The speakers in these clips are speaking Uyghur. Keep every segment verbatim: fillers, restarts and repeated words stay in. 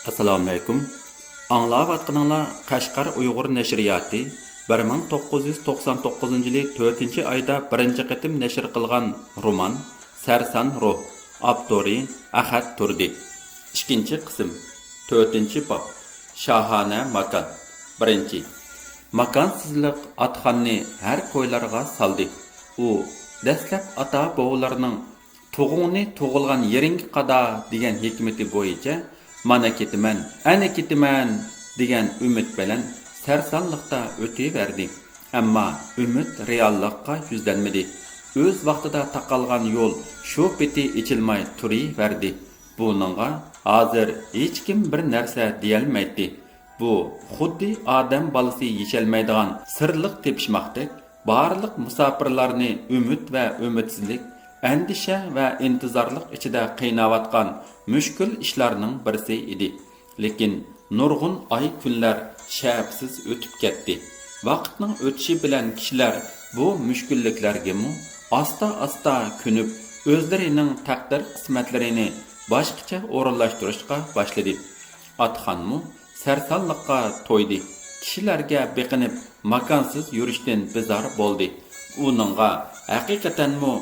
ئەسسالامۇئەلەيكۇم. ئاڭلاۋاتقىنىڭلار قەشقەر ئۇيغۇر نەشرىياتى بىر مىڭ توققۇز يۈز توقسان توققۇزىنچى يىلى تۆتىنچى ئايدا بىرىنچى قېتىم نەشر قىلغان رومان سەرسان روھ، ئاپتورى ئەخەت تۇردى. ئىككىنچى قىسىم، تۆتىنچى باب، شاھانە ماكان. بىرىنچى، ماكانسىزلىق ئاتخاننى ھەر كويلارغا سالدى. ئۇ دەسلەپ ئاتا-بوۋىلارنىڭ «تۇغۇڭنى تۇغۇلغان يېرىڭگە قادا» دېگەن ھېكمىتى بويىچە، «مانا كېتىمەن، ئەنە كېتىمەن» دېگەن ئۈمىد بىلەن سەرسانلىقتا ئۆتۈۋەردى. ئەمما ئۈمىد رېئاللىققا يۈزلەنمىدى. ئۆز ۋاقتىدا تاقالغان يول شۇ پېتى ئېچىلماي تۇرۇۋەردى. بۇنىڭغا ھازىر ھېچكىم بىر نەرسە دېيەلمەيتتى. بۇ خۇددى ئادەم بالىسى يېشەلمەيدىغان سىرلىق تېپىشماقتەك، بارلىق مۇساپىرلارنى ئۈمىد ۋە ئۈمىدسىزلىك، ئەندىشە ۋە ئىنتىزارلىق ئىچىدە قىيناۋاتقان مۈشكۈل ئىشلارنىڭ بىرسى ئىدى. لېكىن نۇرغۇن ئاي، كۈنلەر شەپىسىز ئۆتۈپ كەتتى. ۋاقىتنىڭ ئۆتۈشى بىلەن كىشىلەر بۇ مۈشكۈللۈكلەرگىمۇ ئاستا-ئاستا كۆنۈپ، ئۆزلىرىنىڭ تەقدىر-قىسمەتلىرىنى باشقىچە ئورۇنلاشتۇرۇشقا باشلىدى. ئاتخانمۇ سەرسانلىققا تويدى. كىشىلەرگە بېقىنىپ، ماكانسىز يۈرۈشتىن بىزار بولدى. ئۇنىڭغا ھەقىقەتەنمۇ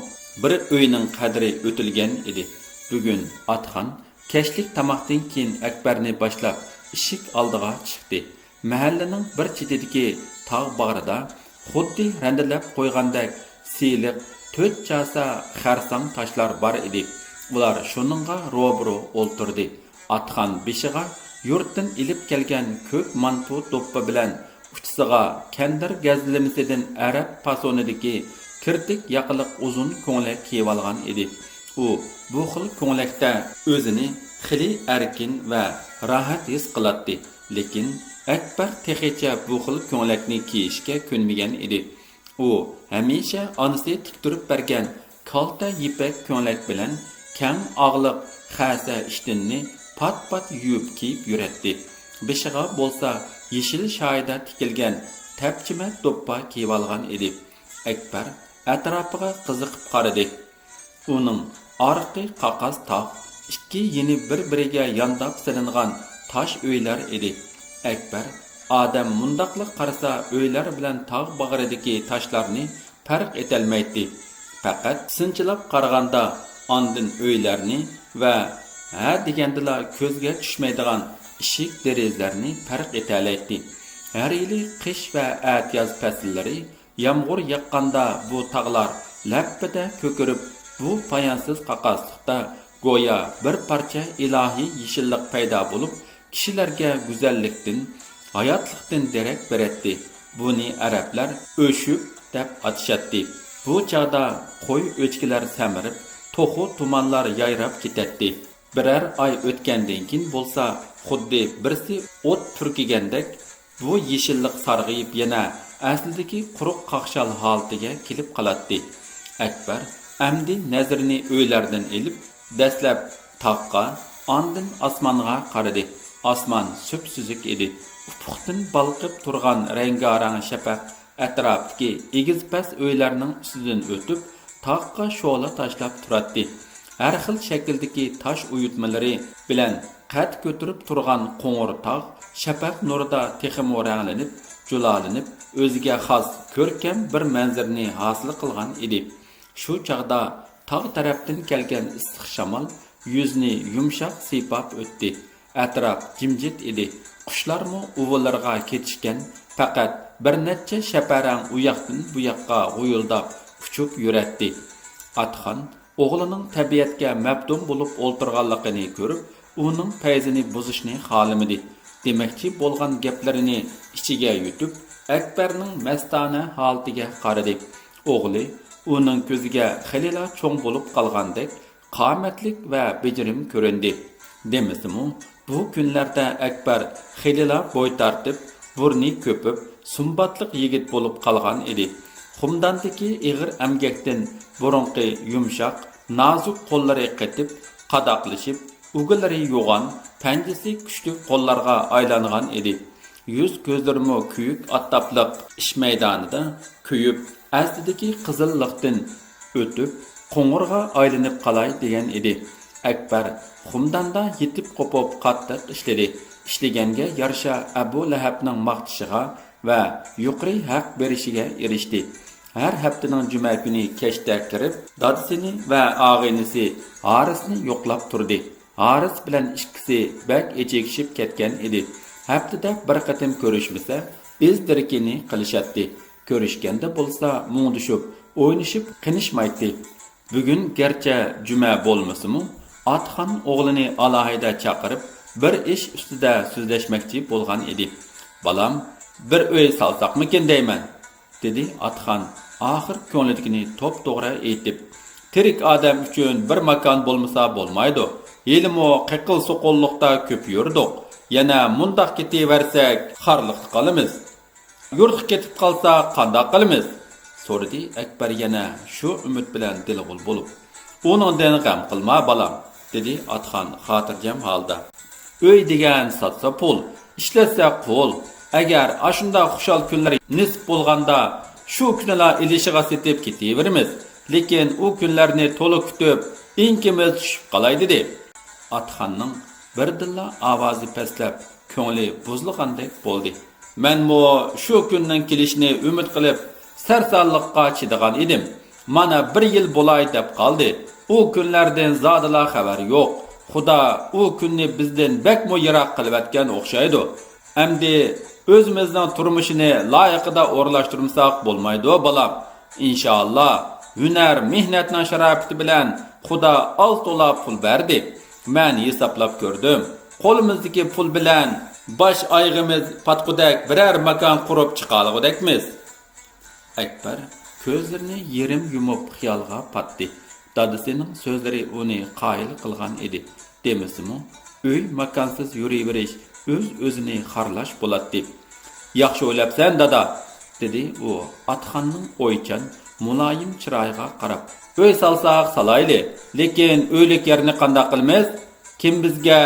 بىر ئۆينىڭ قەدرى ئۆتۈلگەن ئىدى. بۈگۈن ئاتخان كەچلىك تاماقتىن كېيىن ئەكبەرنى باشلاپ ئىشىك ئالدىغا چىقتى. مەھەللىنىڭ بىر چېتىدىكى تاغ باغرىدا خۇددى رەندىلەپ قويغاندەك سىلىق تۆت چاسا خەرساڭ تاشلار بار ئىدى. ئۇلار شۇنىڭغا روبىرو ئولتۇردى. ئاتخان بېشىغا يۇرتتىن ئېلىپ كەلگەن كۆك مانتۇ دوپپا بىلەن ئۇچىسىغا كەندىر گەزلىمىسىدىن ئەرەب پاسونىدىكى كىرتىك ياقىلىق ئۇزۇن كۆڭلەك كىيىۋالغان ئىدى. ئۇ بۇ خىل كۆڭلەكتە ئۆزىنى خېلى ئەركىن ۋە راھەت ھېس قىلاتتى. لېكىن ئەكبەر تېخىچە بۇ خىل كۆڭلەكنى كىيىشكە كۆنمىگەن ئىدى. ئۇ ھەمىشە ئانىسى تىكتۈرۈپ بەرگەن كالتە يىپەك كۆڭلەك بىلەن كەڭ ئاغلىق خەسە ئىشتىننى پات-پات يۇيۇپ كىيىپ يۈرەتتى. بېشىغا بولسا يېشىل شايىدا تىكىلگەن تەپچىمە دوپپا كىيىۋالغان ئىدى. ئەكبەر ئەتراپىغا قىزىقىپ قارىدى. ئۇنىڭ ئارقى قاقاس تاغ، ئىككى يېنى بىر-بىرىگە يانداپ سېلىنغان تاش ئۆيلەر ئىدى. ئەكبەر ئادەم مۇنداقلا قارىسا ئۆيلەر بىلەن تاغ باغرىدىكى تاشلارنى پەرق ئېتەلمەيتتى. پەقەت سىنچىلاپ قارىغاندا ئاندىن ئۆيلەرنى ۋە ھە دېگەندىلا كۆزگە چۈشمەيدىغان ئىشىك دېرىزىلەرنى پەرق ئېتەلەيتتى. ھەر يىلى قىش ۋە ئەتىياز پەسىللىرى يامغۇر ياغقاندا بۇ تاغلار لەپپىدە كۆكىرىپ، بۇ پايانسىز قاقاسلىقتا گويا بىر پارچە ئىلاھىي يېشىللىق پەيدا بولۇپ، كىشىلەرگە گۈزەللىكتىن، ھاياتلىقتىن دېرەك بېرەتتى. بۇنى ئەرەبلەر ئۆشۈك دەپ ئاتىشاتتى. بۇ چاغدا قوي ئۆچكىلەر سەمرىپ، توخۇ تۇمانلار يايراپ كېتەتتى. بىرەر ئاي ئۆتكەندىن كېيىن بولسا، خۇددى بىرسى ئوت پۈركىگەندەك، بۇ يېشىللىق سارغىيىپ، يەنە ئەسلىدىكى قۇرۇق قاقشال ھالىتىگە كېلىپ قالاتتى. ئەكبەر ئەمدى نەزىرىنى ئۆيلەردىن ئېلىپ، دەسلەپ تاغقا، ئاندىن ئاسمانغا قارىدى. ئاسمان سۈپسۈزۈك ئىدى. ئۇپۇقتىن بالقىپ تۇرغان رەڭگارەڭ شەپەق ئەتراپتىكى ئېگىز-پەس ئۆيلەرنىڭ ئۈستىدىن ئۆتۈپ، تاغقا شولا تاشلاپ تۇراتتى. ھەر خىل شەكىلدىكى تاش ئويۇتمىلىرى بىلەن قەد كۆتۈرۈپ تۇرغان قوڭۇر تاغ شەپەق نۇرىدا تېخىمۇ رەڭلىنىپ، جۇلالىنىپ، ئۆزىگە خاس كۆركەم بىر مەنزىرىنى ھاسىل قىلغان ئىدى. شۇ چاغدا تاغ تەرەپتىن كەلگەن ئىسسىق شامال يۈزنى يۇمشاق سىيپاپ ئۆتتى. ئەتراپ جىمجىت ئىدى. قۇشلارمۇ ئۇۋىلىرىغا كېتىشكەن، پەقەت بىر نەچچە شەپەرەڭ ئۇياقتىن بۇياققا غۇيۇلداپ ئۇچۇپ يۈرەتتى. ئاتخان ئوغلىنىڭ تەبىئەتكە مەپتۇن بولۇپ ئولتۇرغانلىقىنى كۆرۈپ، ئۇنىڭ پەيزىنى بۇزۇشنى خالىمىدى. دېمەكچى بولغان گەپلىرىنى ئىچىگە يۇتۇپ، ئەكبەرنىڭ مەستانە ھالىتىگە قارىدى. ئوغلى ئۇنىڭ كۆزىگە خېلىلا چوڭ بولۇپ قالغاندەك، قامەتلىك ۋە بېجىرىم كۆرۈندى. دېمىسىمۇ، بۇ كۈنلەردە ئەكبەر خېلىلا بوي تارتىپ، بۇرنى كۆپۈپ، سۇمباتلىق يىگىت بولۇپ قالغان ئىدى. خۇمداندىكى ئېغىر ئەمگەكتىن بۇرۇنقى يۇمشاق، نازۇك قوللىرى قېتىپ، قاداقلىشىپ، ئۇگىلىرى يوغان، پەنجىسى كۈچلۈك قوللارغا ئايلانغان ئىدى. يۈز-كۆزلىرىمۇ كۆيۈك ئاپتاپلىق ئىش مەيدانىدا كۆيۈپ، ئەسلىدىكى قىزىللىقتىن ئۆتۈپ، قوڭۇرغا ئايلىنىپ قالاي دېگەن ئىدى. ئەكبەر خۇمداندا يېتىپ قوپۇپ قاتتىق ئىشلىدى. ئىشلىگەنگە يارىشا ئەبۇ لەھەبنىڭ ماختىشىغا ۋە يۇقىرى ھەق بېرىشىگە ئېرىشتى. ھەر ھەپتىنىڭ جۈمە كۈنى كەچتە كىرىپ، دادىسىنى ۋە ئاغىنىسى ھارىسنى يوقلاپ تۇردى. ھارىس بىلەن ئىككىسى بەك ئېچىكىشىپ كەتكەن ئىدى. ھەپتىدە بىر قېتىم كۆرۈشمىسە، ئىز دېرىكىنى قىلىشاتتى. كۆرۈشكەندە بولسا مۇڭدىشىپ، ئوينىشىپ قېنىشمايتتى. بۈگۈن گەرچە جۈمە بولمىسىمۇ، ئاتىخان ئوغلىنى ئالاھىدە چاقىرىپ، بىر ئىش ئۈستىدە سۆزلەشمەكچى بولغان ئىدى. «بالام، بىر ئۆي سالساقمىكىن دەيمەن؟» دېدى ئاتىخان ئاخىر كۆڭلىدىكىنى توپتوغرا ئېيتىپ. «تىرىك ئادەم ئۈچۈن بىر ماكان بولمىسا بولمايدۇ. ھېلىمۇ قېقىل-سوقۇللۇقتا كۆپ يۈردۇق. يەنە مۇنداق كېتىۋەرسەك خارلىقتا قالىمىز. يۇرتقا كېتىپ قالسا قانداق قىلىمىز؟» سورىدى ئەكبەر يەنە شۇ ئۈمىد بىلەن دىلغۇل بولۇپ. «ئۇنىڭدىن غەم قىلما، بالام»، دېدى ئاتىخان خاتىرجەم ھالدا. «ئۆي دېگەن ساتسا پۇل، ئىشلەتسە قۇل. ئەگەر ئاشۇنداق خۇشال كۈنلەر نېسىپ بولغاندا، شۇ كۈنىلا ئېلىشىغا سېتىپ كېتىۋېرىمىز. لېكىن ئۇ كۈنلەرنى تولا كۈتۈپ، ئېڭىكىمىز چۈشۈپ قالاي» دېدى. ئاتىخاننىڭ بىردىنلا ئاۋازى پەسلەپ، كۆڭلى بۇزۇلغاندەك بولدى. «مەنمۇ شۇ كۈننىڭ كېلىشىنى ئۈمىد قىلىپ، سەرسانلىققا چىدىغان ئىدىم. مانا بىر يىل بولاي دەپ قالدى. ئۇ كۈنلەردىن زادىلا خەۋەر يوق. خۇدا ئۇ كۈننى بىزدىن بەكمۇ يىراق قىلىۋەتكەن ئوخشايدۇ. ئەمدى ئۆزىمىزنىڭ تۇرمۇشىنى لايىقىدا ئورۇنلاشتۇرمىساق بولمايدۇ، بالام. ئىنشائاللا، ھۈنەر، مېھنەتنىڭ شاراپىتى بىلەن خۇدا ئاز-تولا پۇل بەردى. مەن ھېسابلاپ كۆردۈم. قولىمىزدىكى پۇل بىلەن باش ئايىغىمىز پاتقۇدەك بىرەر ماكان قۇرۇپ چىقالىغۇدەكمىز.» ئەكبەر كۆزلىرىنى يېرىم يۇمۇپ خىيالغا پاتتى. دادىسىنىڭ سۆزلىرى ئۇنى قايىل قىلغان ئىدى. دېمىسىمۇ، ئۆي ماكانسىز يۈرۈۋېرىش ئۆز-ئۆزىنى خارلاش بولاتتى. «ياخشى ئويلاپسەن، دادا»، دېدى ئۇ ئاتىخاننىڭ ئويچان، مۇلايىم چىرايىغا قاراپ. «ئۆي سالساق سالايلى، لېكىن ئۆيلۈك يەرنى قانداق قىلىمىز؟ كىم بىزگە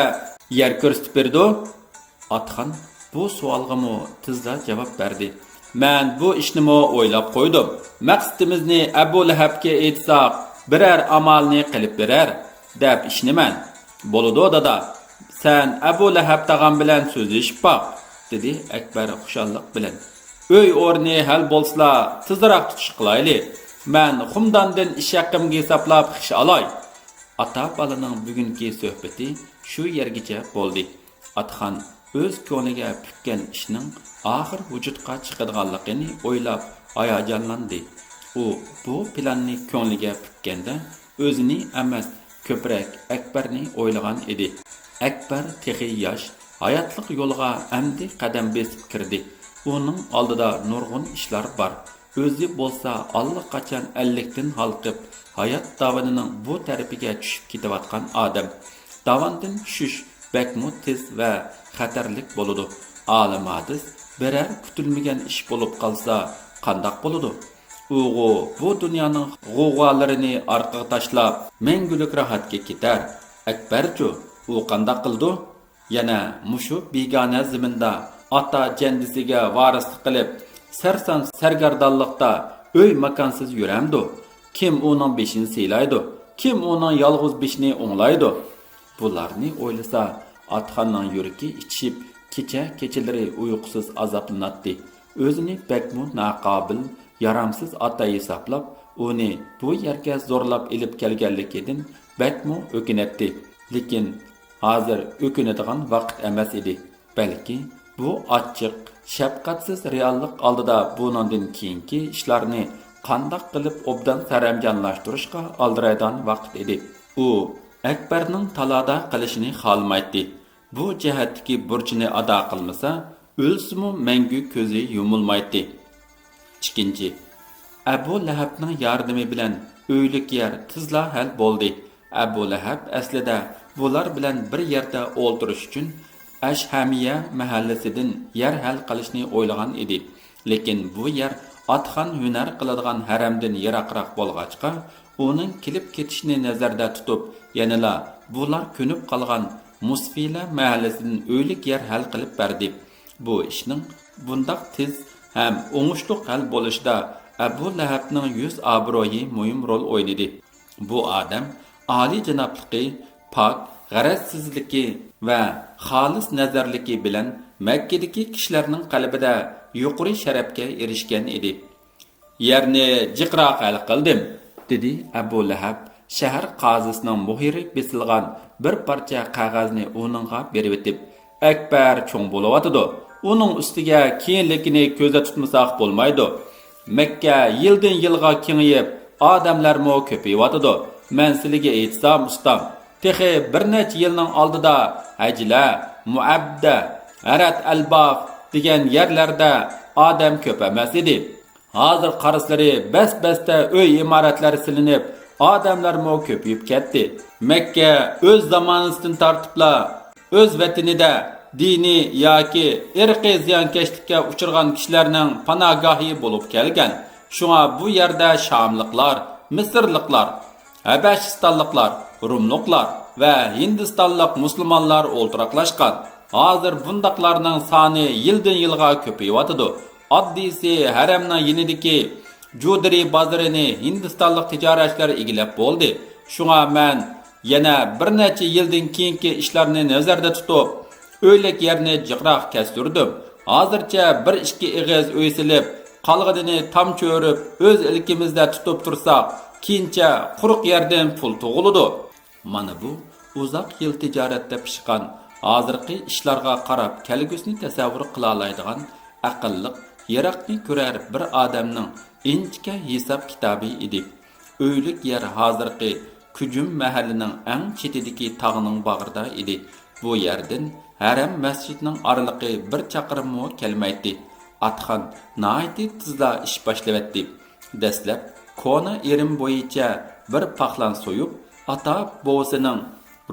يەر كۆرسىتىپ بېرىدۇ؟» ئاتىخان بۇ سوئالغىمۇ تېزلا جاۋاب بەردى. «مەن بۇ ئىشنىمۇ ئويلاپ قويدۇم. مەقسىتىمىزنى ئەبۇ لەھەبكە ئېيتساق، بىرەر ئامالنى قىلىپ بېرەر، دەپ ئىشىنىمەن.» «بولىدۇ، دادا. سەن ئەبۇ لەھەب تاغام بىلەن سۆزلىشىپ باق»، دېدى ئەكبەر خۇشاللىق بىلەن. «ئۆي ئورنى ھەل بولسىلا، تېزراق تۇتۇش قىلايلى. مەن خۇمداندىن ئىش ھەققىمگە ھېسابلاپ خىش ئالاي.» ئاتا-بالىنىڭ بۈگۈنكى سۆھبىتى شۇ يەرگىچە بولدى. ئاتىخان ئۆز كۆڭلىگە پۈككەن ئىشنىڭ ئاخىر ۋۇجۇدقا چىقىدىغانلىقىنى ئويلاپ ھاياجانلاندى. ئۇ بۇ پىلاننى كۆڭلىگە پۈككەندە، ئۆزىنى ئەمەس، كۆپرەك ئەكبەرنى ئويلىغان ئىدى. ئەكبەر تېخى ياش، ھاياتلىق يولىغا ئەمدى قەدەم بېسىپ كىردى. ئۇنىڭ ئالدىدا نۇرغۇن ئىشلار بار. ئۆزى بولسا ئاللىقاچان ئەللىكتىن ھالقىپ، ھايات داۋىنىنىڭ بۇ تەرىپىگە چۈشۈپ كېتىۋاتقان ئادەم. داۋاندىن چۈشۈش بەكمۇ تېز ۋە خەتەرلىك بولىدۇ. ئالىم ھادىس بىرەر كۈتۈلمىگەن ئىش بولۇپ قالسا قانداق بولىدۇ؟ ئۇغۇ بۇ دۇنيانىڭ غوۋغالىرىنى ئارقىغا تاشلاپ، مەڭگۈلۈك راھەتكە كېتەر. ئەكبەرچۇ، ئۇ قانداق قىلىدۇ؟ يەنە مۇشۇ بىگانە زېمىندا ئاتا جەندىسىگە ۋارىسلىق قىلىپ، سەرسان سەرگەردانلىقتا ئۆي ماكانسىز يۈرەمدۇ؟ كىم ئۇنىڭ بېشىنى سىيلايدۇ؟ كىم ئۇنىڭ يالغۇز بېشىنى ئوڭلايدۇ؟ بۇلارنى ئويلىسا، ئاتىخاننىڭ يۈرىكى ئىچىشىپ، كېچە-كېچىلىرى ئۇيقۇسىز ئازابلىناتتى. ئۆزىنى بەكمۇ ناقابىل، يارامسىز ئاتا ھېسابلاپ، ئۇنى بۇ يەرگە زورلاپ ئېلىپ كەلگەنلىكىدىن بەكمۇ ئۆكۈنەتتى. لېكىن ھازىر ئۆكۈنىدىغان ۋاقىت ئەمەس ئىدى. بەلكى بۇ ئاچچىق، شەپقەتسىز رېئاللىق ئالدىدا بۇنىڭدىن كېيىنكى ئىشلارنى قانداق قىلىپ ئوبدان سەرئەنجاملاشتۇرۇشقا ئالدىرايدىغان ۋاقىت ئىدى. ئۇ ئەكبەرنىڭ تالادا قېلىشىنى خالىمايتتى. بۇ جەھەتتىكى بۇرچىنى ئادا قىلمىسا، ئۆلسىمۇ مەڭگۈ كۆزى يۇمۇلمايتتى. ئىككىنچى، ئەبۇ لەھەبنىڭ ياردىمى بىلەن ئۆيلۈك يەر تېزلا ھەل بولدى. ئەبۇ لەھەب ئەسلىدە بۇلار بىلەن بىر يەردە ئولتۇرۇش ئۈچۈن ئەشھەمىيە مەھەللىسىدىن يەر ھەل قىلىشنى ئويلىغان ئىدى. لېكىن بۇ يەر ئاتىخان ھۈنەر قىلىدىغان ھەرەمدىن يىراقراق بولغاچقا، ئۇنىڭ كېلىپ كېتىشىنى نەزەردە تۇتۇپ، يەنىلا بۇلار كۆنۈپ قالغان مۇسفىلە مەھەللىسىدىن ئۆيلۈك يەر ھەل قىلىپ بەردى. بۇ ئىشنىڭ بۇنداق تېز ھەم ئوڭۇشلۇق ھەل بولۇشىدا ئەبۇ لەھەبنىڭ يۈز ئابرۇيى مۇھىم رول ئوينىدى. بۇ ئادەم ئالىيجانابلىقى پاك غەرەزسىزلىكى ۋە خالىس نەزەرلىكى بىلەن مەككىدىكى كىشىلەرنىڭ قەلبىدە يۇقىرى شەرەپكە ئېرىشكەن ئىدى. «يەرنى جىقراق ھەل قىلدىم»، دېدى ئەبۇ لەھەب شەھەر قازىسىنىڭ مۆھۈرى بېسىلغان بىر پارچە قەغەزنى ئۇنىڭغا بېرىۋېتىپ. «ئەكبەر چوڭ بولۇۋاتىدۇ. ئۇنىڭ ئۈستىگە كېيىنلىكىنى كۆزدە تۇتمىساق بولمايدۇ. مەككە يىلدىن يىلغا كېڭىيىپ، ئادەملەرمۇ كۆپىيىۋاتىدۇ. مەن سىلىگە ئېيتسام، ئۇستام، تېخى بىر نەچچە يىلنىڭ ئالدىدا ھەجلە، مۇئەبدە، ھەرەت ئەلباغ دېگەن يەرلەردە ئادەم كۆپ ئەمەس ئىدى. ھازىر قارىسىلىرى بەس-بەستە ئۆي ئىمارەتلەر سېلىنىپ، ئادەملەرمۇ كۆپىيىپ كەتتى. مەككە ئۆز زامانىسىدىن تارتىپلا ئۆز ۋەتىنىدە دىنىي ياكى ئىرقىي زىيانكەشلىككە ئۇچرىغان كىشىلەرنىڭ پاناھگاھى بولۇپ كەلگەن. شۇڭا بۇ يەردە شاملىقلار، مىسىرلىقلار، ھەبەشىستانلىقلار، رۇملۇقلار ۋە ھىندىستانلىق مۇسۇلمانلار ئولتۇراقلاشقان. ھازىر بۇنداقلارنىڭ سانى يىلدىن يىلغا كۆپىيىۋاتىدۇ. ئاددىيسى، ھەرەمنىڭ يېنىدىكى جۇدرى بازىرىنى ھىندىستانلىق تىجارەتچىلەر ئىگىلەپ بولدى. شۇڭا مەن يەنە بىر نەچچە يىلدىن كېيىنكى ئىشلارنى نەزەردە تۇتۇپ، ئۆيلۈك يەرنى جىقراق كەستۈردۈم. ھازىرچە بىر ئىككى ئېغىز ئۆي سېلىپ، قالغىنىنى تامچە ئۆرۈپ، ئۆز ئىلكىمىزدە تۇتۇپ تۇرساق، كېيىنچە قۇرۇق يەردىن پۇل تۇغۇلىدۇ. مانا بۇ ئۇزاق يىل تىجارەتتە پىشقان، ھازىرقى ئىشلارغا قاراپ كەلگۈسىنى تەسەۋۋۇر قىلالايدىغان ئەقىللىق، يىراقنى كۆرەر بىر ئادەمنىڭ ئىنچىكە ھېساب كىتابى ئىدى. ئۆيلۈك يەر ھازىرقى كۈجۈم مەھەللىنىڭ ئەڭ چېتىدىكى تاغنىڭ باغرىدا ئىدى. بۇ يەردىن ھەرەم مەسچىتنىڭ ئارىلىقى بىر چاقىرىممۇ كەلمەيتتى. ئاتخان ناھايىتى تېزلا ئىش باشلىۋەتتى. دەسلەپ كونا ئېرىم بويىچە بىر پاقلان سويۇپ، ئاتا بوۋىسىنىڭ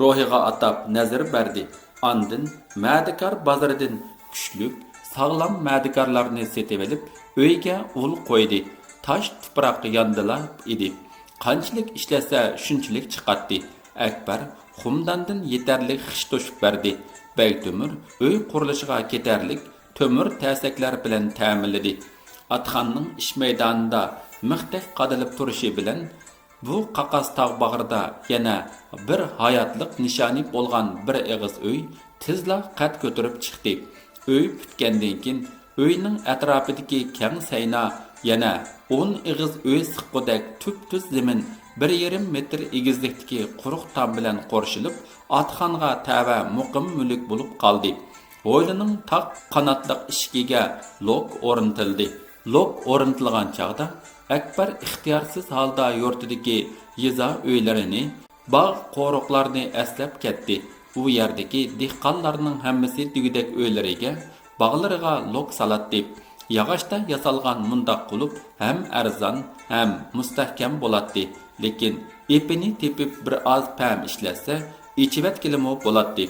روھىغا ئاتاپ نەزىر بەردى. ئاندىن مەدىكار بازىرىدىن كۈچلۈك، ساغلام مەدىكارلارنى سېتىۋېلىپ، ئۆيگە ئۇل قويدى. تاش تۇپراق ياندىلا ئىدى. قانچىلىك ئىشلەتسە، شۇنچىلىك چىقاتتى. ئەكبەر خۇمداندىن يېتەرلىك خىش توشۇپ بەردى. بەگتۆمۈر ئۆي قۇرۇلۇشىغا كېتەرلىك تۆمۈر تەسەكلەر بىلەن تەمىنلىدى. ئاتخاننىڭ ئىش مەيدانىدا مىختەك قادىلىپ تۇرۇشى بىلەن، بۇ قاقاس تاغ باغرىدا يەنە بىر ھاياتلىق نىشانى بولغان بىر ئېغىز ئۆي تېزلا قەد كۆتۈرۈپ چىقتى. ئۆي پۈتكەندىن كېيىن، ئۆينىڭ ئەتراپىدىكى كەڭ سەينا يەنە ئون ئېغىز ئۆي سىققۇدەك تۈپتۈز زېمىن، بىر يېرىم مېتىر ئېگىزلىكتىكى قۇرۇق تام بىلەن قورشىلىپ، ئاتخانغا تەۋە مۇقىم مۈلۈك بولۇپ قالدى. ھويلىنىڭ تاق قاناتلىق ئىشىكىگە لوك ئورنىتىلدى. لوك ئورنىتىلغان چاغدا ئەكبەر ئىختىيارسىز ھالدا يۇرتىدىكى يېزا ئۆيلىرىنى، باغ قورۇقلارنى ئەسلەپ كەتتى. ئۇ يەردىكى دېھقانلارنىڭ ھەممىسى دېگۈدەك ئۆيلىرىگە، باغلىرىغا لوك سالاتتى. ياغاچتا ياسالغان مۇنداق قۇلۇپ ھەم ئەرزان، ھەم مۇستەھكەم بولاتتى. لېكىن ئېپىنى تېپىپ بىر ئاز پەم ئىشلەتسە، ئېچىۋەتكىلىمۇ بولاتتى.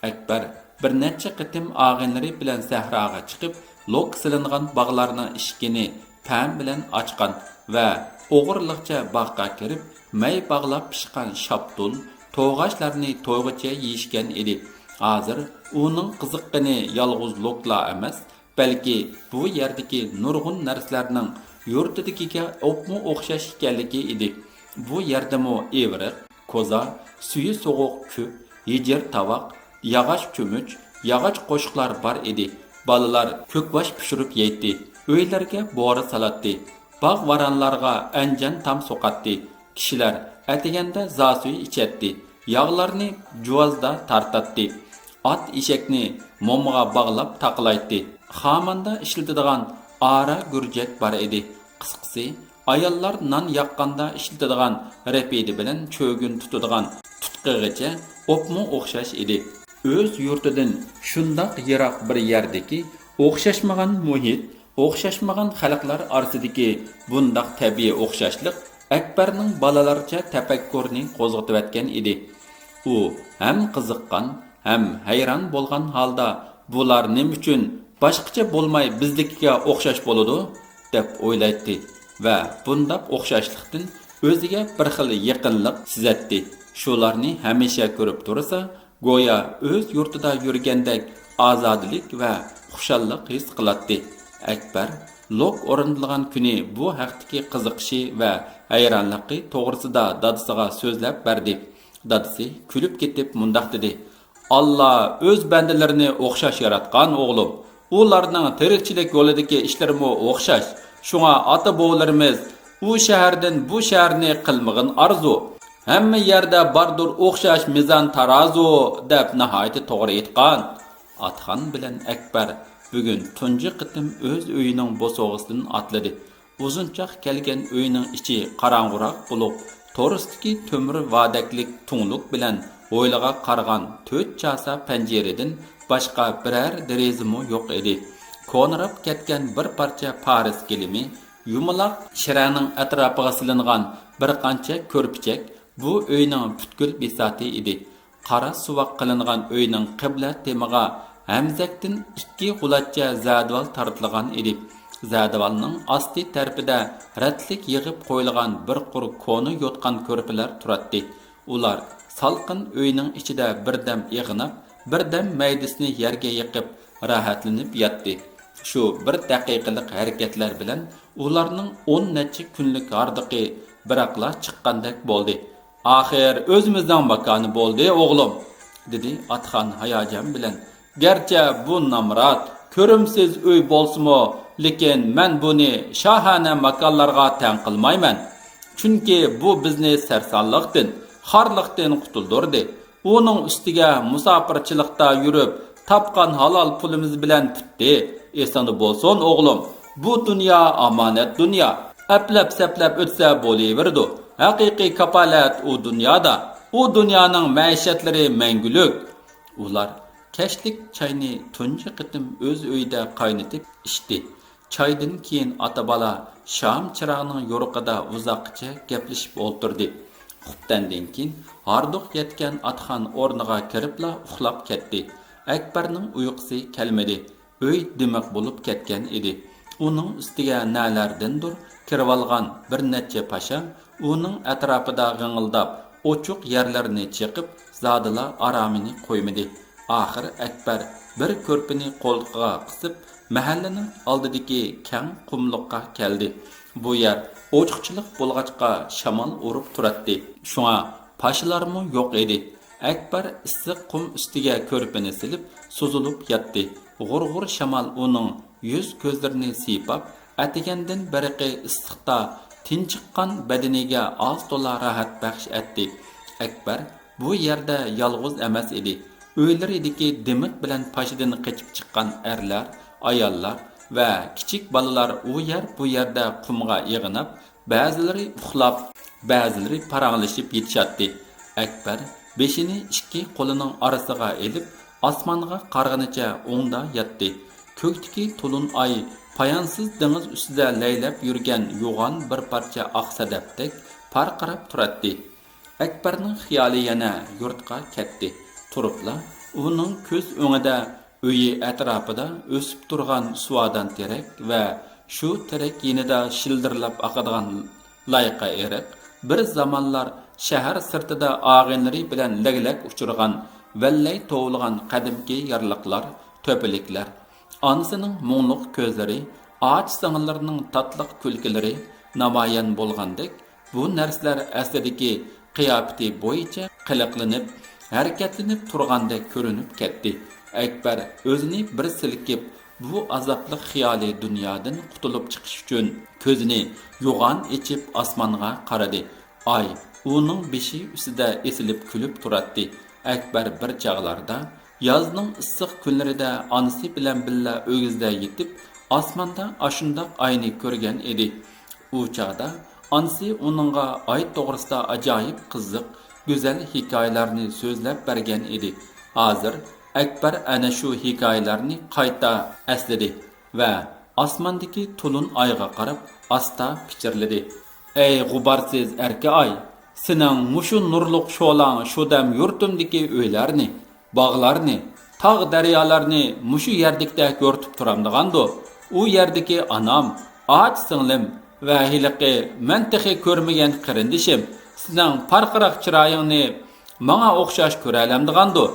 ئەكبەر بىر نەچچە قېتىم ئاغىنىلىرى بىلەن سەھراغا چىقىپ، لوك سېلىنغان باغلارنىڭ ئىشىكىنى پەم بىلەن ئاچقان ۋە ئوغرىلىقچە باغقا كىرىپ، مەي باغلاپ پىشقان شاپتۇل، توغاچلارنى تويغۇچە يېيىشكەن ئىدى. ھازىر ئۇنىڭ قىزىققىنى يالغۇز لوكلا ئەمەس، بەلكى بۇ يەردىكى نۇرغۇن نەرسىلەرنىڭ يۇرتىدىكىگە ئوپمۇ ئوخشاش ئىكەنلىكى ئىدى. بۇ يەردىمۇ ئىۋرىق، كوزا، سۈيى سوغۇق كۆك، ھېجىر تاۋاق، ياغاچ چۆمۈچ، ياغاچ قوشۇقلار بار ئىدى. بالىلار كۆكباش پىشۇرۇپ يەيتتى، ئۆيلەرگە بورا سالاتتى، باغ-ۋارانلارغا ئەنجان تام سوقاتتى. كىشىلەر ئەتىگەندە زاسۈي ئىچەتتى، ياغلارنى جۇۋازدا تارتاتتى. ئات-ئېشەكنى مومىغا باغلاپ تاقىلايتتى. خاماندا ئىشلىتىدىغان ئارا گۈرجەك بار ئىدى. قىسقىسى، ئاياللار نان ياققاندا ئىشلىتىدىغان رەپىدە بىلەن چۆگۈن تۇتىدىغان تۇتقىغىچە ئوپمۇ ئوخشاش ئىدى. ئۆز يۇرتىدىن شۇنداق يىراق بىر يەردىكى ئوخشاشمىغان مۇھىت، ئوخشاشمىغان خەلقلەر ئارىسىدىكى بۇنداق تەبىئىي ئوخشاشلىق ئەكبەرنىڭ بالىلارچە تەپەككۇرىنى قوزغىتىۋەتكەن ئىدى. ئۇ ھەم قىزىققان، ھەم ھەيران بولغان ھالدا، «بۇلار نېمە ئۈچۈن باشقىچە بولماي بىزدىكىگە ئوخشاش بولىدۇ؟» دەپ ئويلايتتى ۋە بۇنداق ئوخشاشلىقتىن ئۆزىگە بىر خىل يېقىنلىق سېزەتتى. شۇلارنى ھەمىشە كۆرۈپ تۇرسا، گويا ئۆز يۇرتىدا يۈرگەندەك ئازادىلىك ۋە خۇشاللىق ھېس قىلاتتى. ئەكبەر لوك ئورنىتىلغان كۈنى بۇ ھەقتىكى قىزىقىشى ۋە ھەيرانلىقى توغرىسىدا دادىسىغا سۆزلەپ بەردى. دادىسى كۈلۈپ كېتىپ مۇنداق دېدى: «ئاللا ئۆز بەندىلىرىنى ئوخشاش ياراتقان، ئوغلۇم. ئۇلارنىڭ تىرىكچىلىك يولىدىكى ئىشلىرىمۇ ئوخشاش. شۇڭا ئاتا-بوۋىلىرىمىز ئۇ شەھەردىن بۇ شەھەرنى قىلمىغىن ئارزۇ. ھەممە يەردە باردۇر ئوخشاش مىزان تارازۇ» دەپ ناھايىتى توغرا ئېيتقان. ئاتخان بىلەن ئەكبەر بۈگۈن تۇنجى قېتىم ئۆز ئۆيىنىڭ بوسۇغىسىدىن ئاتلىدى. ئۇزۇنچاق كەلگەن ئۆينىڭ ئىچى قاراڭغۇراق بولۇپ، تورۇستىكى تۆمۈر ۋادەكلىك تۈڭلۈك بىلەن ھويلىغا قارىغان تۆت چاسا پەنجىرىدىن باشقا بىرەر دېرىزىمۇ يوق ئىدى. كونىراپ كەتكەن بىر پارچە پارس گىلىمى، يۇمىلاق شىرەنىڭ ئەتراپىغا سېلىنغان بىر قانچە كۆرپىچەك بۇ ئۆينىڭ پۈتكۈل بىساتى ئىدى. قارا سۇۋاق قىلىنغان ئۆينىڭ قىبلە تېمىغا ھەمزەكتىن ئىككى غۇلاچچە زەدىۋال تارتىلغان ئىدى. زەدىۋالنىڭ ئاستى تەرىپىدە رەتلىك يىغىپ قويۇلغان بىر قۇر كونا يوتقان كۆرپىلەر تۇراتتى. ئۇلار سالقىن ئۆينىڭ ئىچىدە بىردەم ئېغىناپ، بىردەم مەيدىسىنى يەرگە يېقىپ، راھەتلىنىپ ياتتى. شۇ بىر دەقىقىلىق ھەرىكەتلەر بىلەن ئۇلارنىڭ ئون نەچچە كۈنلۈك ھاردۇقى بىراقلا چىققاندەك بولدى. «ئاخىر ئۆزىمىزنىڭ ماكانى بولدى، ئوغلۇم!» دېدى ئاتخان ھاياجان بىلەن. «گەرچە بۇ نامرات، كۆرۈمسىز ئۆي بولسىمۇ، لېكىن مەن بۇنى شاھانە ماكانلارغا تەڭ قىلمايمەن. چۈنكى بۇ بىزنى سەرسانلىقتىن، خارلىقتىن قۇتۇلدۇردى. ئۇنىڭ ئۈستىگە مۇساپىرچىلىقتا يۈرۈپ تاپقان ھالال پۇلىمىز بىلەن پۈتتى. ئېسىڭدە بولسۇن، ئوغلۇم، بۇ دۇنيا ئامانەت دۇنيا. ئەپلەپ-سەپلەپ ئۆتسە بولۇۋېرىدۇ. ھەقىقىي كاپالەت ئۇ دۇنيادا. ئۇ دۇنيانىڭ مەئىشەتلىرى مەڭگۈلۈك.» ئۇلار كەچلىك چاينى تۇنجى قېتىم ئۆز ئۆيىدە قاينىتىپ ئىچتى. چايدىن كېيىن ئاتا-بالا شام چىراغنىڭ يورۇقىدا ئۇزاققىچە گەپلىشىپ ئولتۇردى. خۇپتەندىن كېيىن ھاردۇق يەتكەن ئاتخان ئورنىغا كىرىپلا ئۇخلاپ كەتتى. ئەكبەرنىڭ ئۇيقۇسى كەلمىدى. ئۆي دىمىق بولۇپ كەتكەن ئىدى. ئۇنىڭ ئۈستىگە نەلەردىندۇر كىرىۋالغان بىر نەچچە پاشا ئۇنىڭ ئەتراپىدا غىڭىلداپ، ئوچۇق يەرلىرىنى چېقىپ، زادىلا ئارامىنى قويمىدى. ئاخىر ئەكبەر بىر كۆرپىنى قولتۇقىغا قىسىپ، مەھەللىنىڭ ئالدىدىكى كەڭ قۇملۇققا كەلدى. بۇ يەر ئوچۇقچىلىق بولغاچقا، شامال ئۇرۇپ تۇراتتى. شۇڭا پاشىلارمۇ يوق ئىدى. ئەكبەر ئىسسىق قۇم ئۈستىگە كۆرپىنى سېلىپ، سوزۇلۇپ ياتتى. غۇر-غۇر شامال ئۇنىڭ يۈز-كۆزلىرىنى سىيپاپ، ئەتىگەندىن بېرىقى ئىسسىقتا تىنچىققان بەدىنىگە ئاز-تولا راھەت بەخش ئەتتى. ئەكبەر بۇ يەردە يالغۇز ئەمەس ئىدى. ئۆيلىرىدىكى دىمىق بىلەن پاشىدىن قېچىپ چىققان ئەرلەر، ئاياللار ۋە كىچىك بالىلار ئۇ يەر، بۇ يەردە قۇمغا ئېغىناپ، بەزىلىرى ئۇخلاپ، بەزىلىرى پاراڭلىشىپ يېتىشاتتى. ئەكبەر بېشىنى ئىككى قولىنىڭ ئارىسىغا ئېلىپ، ئاسمانغا قارىغىنىچە ئوڭدا ياتتى. كۆكتىكى تولۇن ئاي پايانسىز دېڭىز ئۈستىدە لەيلەپ يۈرگەن يوغان بىر پارچە ئاق سەدەپتەك پارقىراپ تۇراتتى. ئەكبەرنىڭ خىيالى يەنە يۇرتقا كەتتى. تۇرۇپلا ئۇنىڭ كۆز ئۆڭىدە ئۆيى ئەتراپىدا ئۆسۈپ تۇرغان سۇۋادان تېرەك ۋە شۇ تېرەك يېنىدا شىلدىرلاپ ئاقىدىغان لايقا ئېرىق، بىر زامانلار شەھەر سىرتىدا ئاغىنىلىرى بىلەن لەگلەك ئۇچۇرغان، ۋەللەي توۋلىغان قەدىمكى يارلىقلار، تۆپىلىكلەر، ئانىسىنىڭ مۇڭلۇق كۆزلىرى، ئاچا-سىڭىللىرىنىڭ تاتلىق كۈلكىلىرى نامايان بولغاندەك، بۇ نەرسىلەر ئەسلىدىكى قىياپىتى بويىچە قىلىقلىنىپ، ھەرىكەتلىنىپ تۇرغاندەك كۆرۈنۈپ كەتتى. ئەكبەر ئۆزىنى بىر سىلكىپ، بۇ ئازابلىق خىيالىي دۇنيادىن قۇتۇلۇپ چىقىش ئۈچۈن كۆزىنى يوغان ئېچىپ ئاسمانغا قارىدى. ئاي ئۇنىڭ بېشى ئۈستىدە ئېسىلىپ كۈلۈپ تۇراتتى. ئەكبەر بىر چاغلاردا يازنىڭ ئىسسىق كۈنلىرىدە ئانىسى بىلەن بىللە ئۆگزىدە يېتىپ، ئاسماندا ئاشۇنداق ئاينى كۆرگەن ئىدى. ئۇ چاغدا ئانىسى ئۇنىڭغا ئاي توغرىسىدا ئاجايىپ قىزىق، گۈزەل ھېكايىلەرنى سۆزلەپ بەرگەن ئىدى. ھازىر ئەكبەر ئەنە شۇ ھېكايىلەرنى قايتا ئەسلىدى ۋە ئاسماندىكى تولۇن ئايغا قاراپ ئاستا پىچىرلىدى. ئەي غۇبارسىز ئەركە ئاي، سېنىڭ مۇشۇ نۇرلۇق شولاڭ شۇ دەم يۇرتۇمدىكى ئۆيلەرنى، باغلارنى، تاغ-دەريالارنى مۇشۇ يەردىكىدەك يورۇتۇپ تۇرامدىغاندۇ؟ ئۇ يەردىكى ئانام، ئاچا-سىڭلىم ۋە ھېلىقى مەن تېخى كۆرمىگەن قېرىندىشىم سېنىڭ پارقىراق چىرايىڭنى ماڭا ئوخشاش كۆرەلەمدىغاندۇ؟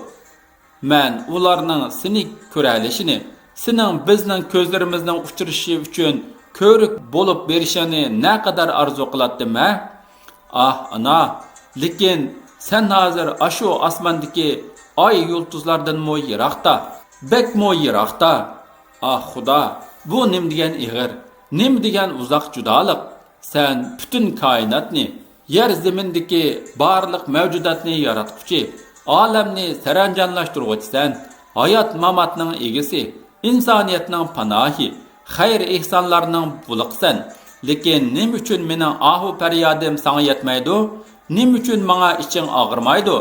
مەن ئۇلارنىڭ سېنى كۆرەلىشىنى، سېنىڭ بىزنىڭ كۆزلىرىمىزنىڭ ئۇچرىشىشى ئۈچۈن كۆۋرۈك بولۇپ بېرىشىڭنى نەقەدەر ئارزۇ قىلاتتىم ھە؟ ئاھ ئانا، لېكىن سەن ھازىر ئاشۇ ئاسماندىكى ئاي يۇلتۇزلاردىنمۇ يىراقتا، بەكمۇ يىراقتا. ئاھ خۇدا، بۇ نېمە دېگەن ئېغىر، نېمە دېگەن ئۇزاق جۇدالىق. سەن پۈتۈن كائىناتنى، يەر زېمىندىكى بارلىق مەۋجۇداتنى ياراتقۇچى، ئالەمنى سەرەنجاملاشتۇرغۇچىسەن، ھايات-ماماتنىڭ ئىگىسى، ئىنسانىيەتنىڭ پاناھى، خەير-ئېھسانلارنىڭ بۇلىقىسەن. لېكىن نېمە ئۈچۈن مېنىڭ ئاھۇ-پەريادىم ساڭا يەتمەيدۇ؟ نېمە ئۈچۈن ماڭا ئىچىڭ ئاغرىمايدۇ؟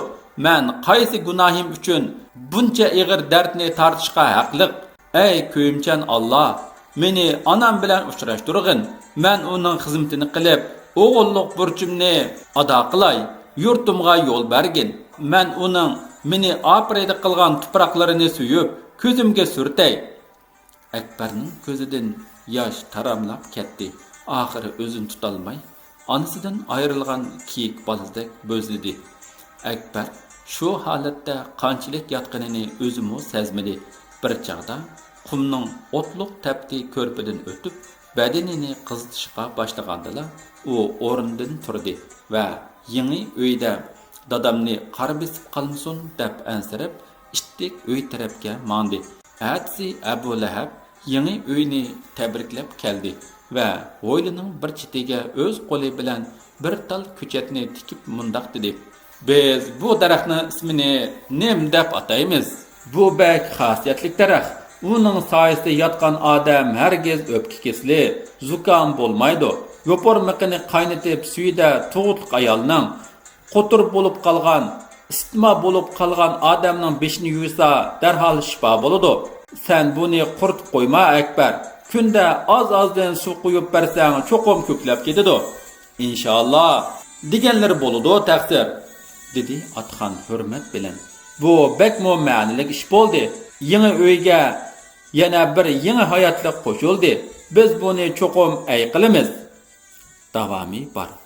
مەن قايسى گۇناھىم ئۈچۈن بۇنچە ئېغىر دەردنى تارتىشقا ھەقلىق؟ ئەي كۆيۈمچان ئاللا، مېنى ئانام بىلەن ئۇچراشتۇرغىن، مەن ئۇنىڭ خىزمىتىنى قىلىپ، ئوغۇللۇق بۇرچۇمنى ئادا قىلاي، يۇرتۇمغا يول بەرگىن، مەن ئۇنىڭ مېنى ئاپىرىدە قىلغان تۇپراقلىرىنى سۆيۈپ، كۆزۈمگە سۈرتەي. ئەكبەرنىڭ كۆزىدىن ياش تاراملاپ كەتتى. ئاخىرى ئۆزىنى تۇتالماي، ئانىسىدىن ئايرىلغان كىيىك بالىسىدەك بۆزلىدى. ئەكبەر شۇ ھالەتتە قانچىلىك ياتقىنىنى ئۆزىمۇ سەزمىدى. بىر چاغدا قۇمنىڭ ئوتلۇق تەپتى كۆرپىدىن ئۆتۈپ، بەدىنىنى قىزىتىشقا باشلىغاندىلا، ئۇ ئورنىدىن تۇردى ۋە يېڭى ئۆيدە دادامنى قار بېسىپ قالمىسۇن دەپ ئەنسىرەپ، ئىتتىك ئۆي تەرەپكە ماڭدى. ئەتىسى ئەبۇ لەھەب يېڭى ئۆينى تەبرىكلەپ كەلدى ۋە ھويلىنىڭ بىر چېتىگە ئۆز قولى بىلەن بىر تال كۆچەتنى تىكىپ مۇنداق دېدى: «بىز بۇ دەرەخنىڭ ئىسمىنى نېمە دەپ ئاتايمىز؟ بۇ بەك خاسىيەتلىك دەرەخ. ئۇنىڭ سايىسىدا ياتقان ئادەم ھەرگىز ئۆپكە كېسىلى، زۇكام بولمايدۇ. يوپۇرمىقىنى قاينىتىپ سۈيىدە تۇغۇتلۇق ئايالنىڭ، قوتۇر بولۇپ قالغان، ئىسسىتما بولۇپ قالغان ئادەمنىڭ بېشىنى يۇيسا، دەرھال شىپا بولىدۇ. سەن بۇنى قۇرۇتۇپ قويما، ئەكبەر. كۈندە ئاز-ئازدىن سۇ قۇيۇپ بەرسەڭ، چوقۇم كۆكلەپ كېتىدۇ.» «ئىنشاللا، دېگەنلىرى بولىدۇ، تەقسىر»، دېدى ئاتىخان ھۆرمەت بىلەن. «بۇ بەكمۇ مەنىلىك ئىش بولدى. يېڭى ئۆيگە يەنە بىر يېڭى ھاياتلىق قوشۇلدى. بىز بۇنى چوقۇم ئەي قىلىمىز.» داۋامى بار.